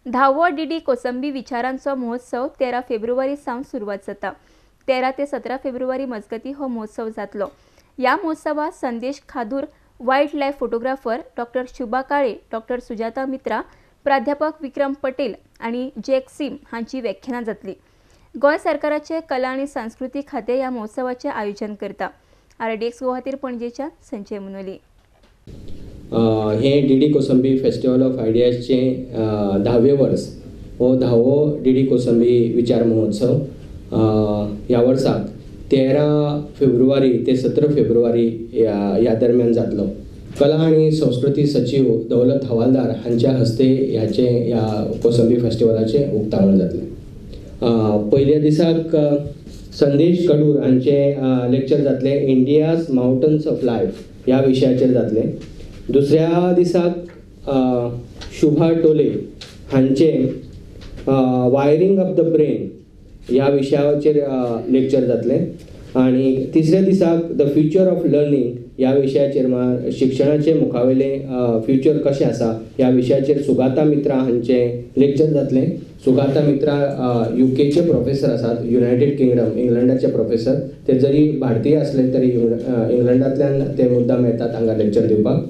धावो डीडी कोसंबी विचारांचो महोत्सव 13 फेब्रुवारी सावन सुरवात जाता. 13 ते 17 फेब्रुवारी मजगती हो महोत्सव जातलो. ह्या महोत्सवात Sandesh Khadur, wild life photographer doctor Shubha Kale, doctor Sujata Mitra, प्राध्यापक विक्रम पटेल आनी जॅक सिम हांची व्याख्यानां जातली. गोंय सरकाराचे कला आनी सांस्कृतीक खातें ह्या महोत्सवाचें आयोजन करता. आरडीएक्स गोवा खातीर पणजेच्यान संजय मुनोली. हें डीडी कोसंबी फेस्टिवल ऑफ आयडियाजचें 10वें वर्स. हो 10वो डीडी कोसंबी विचार महोत्सव ह्या वर्साक 13 फेब्रुवारी ते 17 फेब्रुवारी ह्या दरम्यान जातलो. कला आनी संस्कृती सचीव दौलत हवालदार हांच्या हस्ते ह्याचें ह्या कोसंबी फेस्टिवलाचें उक्तावण जातलें. पयल्या दिसाक संदेश कडूर हांचें लेक्चर जातलें, इंडियाज मावंटन्स ऑफ लायफ ह्या विशयाचेर जातलें. दुसऱ्या दिसाक शुभा टोले हांचें वायरिंग ऑफ the brain ह्या विशयाचेर लेक्चर जातलें. आनी तिसऱ्या दिसाक the future of learning ह्या विशयाचेर, शिक्षणाचे मुखावेलें फ्युचर कशें आसा ह्या विशयाचेर सुगाता मित्रा हांचें लेक्चर जातलें. सुगाता मित्रा युकेचे प्रोफेसर आसात, युनायटेड किंगडम इंग्लंडाचे प्रोफेसर. ते जरी भारतीय आसले तरी इंग्लंडांतल्यान ते मुद्दाम येतात हांगा लेक्चर दिवपाक.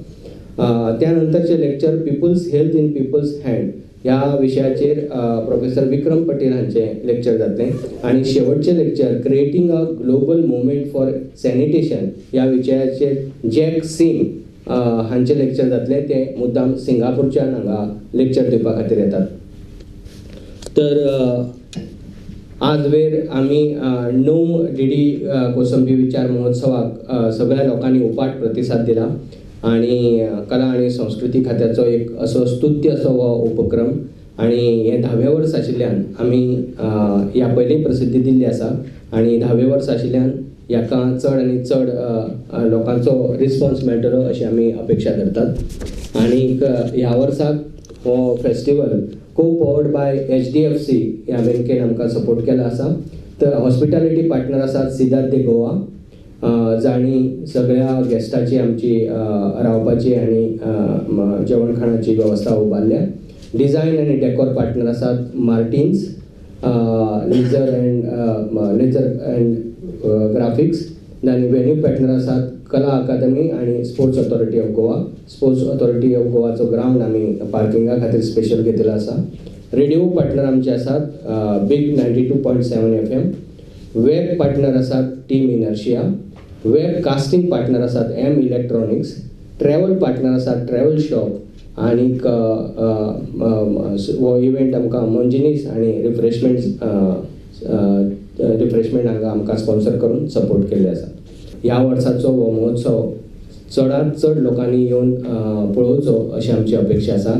त्या नंतरचें lecture people's health in people's hand ह्या विशयाचेर प्रोफेसर विक्रम पटेल हांचें लेक्चर जातलें. आनी शेवटचें lecture creating a global movement for sanitation ह्या विशयाचेर जॅक सिंग हांचें लेक्चर जातलें. ते मुद्दाम सिंगापूरच्यान हांगा लेक्चर दिवपा खातीर येतात. तर आजवेर आमी 9 डीडी कोसंबी विचार महोत्सवाक सगळ्या लोकांनी उपाट प्रतिसाद दिला आनी कला आनी संस्कृती खात्याचो एक असो स्तुत्य असो हो उपक्रम. आनी हें 10वें वर्स आशिल्ल्यान आमी ह्या पयलीं प्रसिद्धी दिल्ली आसा आनी 10वें वर्स आशिल्ल्यान ह्याका चड आनी चड लोकांचो रिस्पॉन्स मेळटलो अशी आमी अपेक्षा करतात. आनीक ह्या वर्साक हो festival co powered by HDFC ह्या बँकेन आमकां सपोर्ट केला आसा. तर हॉस्पिटॅलिटी पार्टनर आसात सिद्धार्थ दे गोवा, जांणी सगळ्या गेस्टाची आमची रावपाची आनी जेवण खाणाची वेवस्था उबारल्या. डिझायन आनी डेकोर पार्टनर आसात Martins laser and graphics. आनी व्हेन्यू पार्टनर आसात कला अकादमी आनी sports authority of Goa. Sports authority of गोवाचो ग्रावंड आमी पार्किंगा खातीर स्पेशल घेतिल्लो आसा. रेडिओ पार्टनर आमचे आसात big 92.7 FM. Web partner आसात team inertia. Web casting partner आसात एम इलेक्ट्रॉनिक्स. ट्रॅवल पार्टनर आसात ट्रॅवल शॉप. आनीक हो इव्हेंट आमकां मोंजिनीस आनी रिफ्रेशमेंट हांगा आमकां स्पॉन्सर करून सपोर्ट केल्ले आसा. ह्या वर्साचो हो महोत्सव चडांत चड लोकांनी येवन पळोवचो अशी आमची अपेक्षा आसा.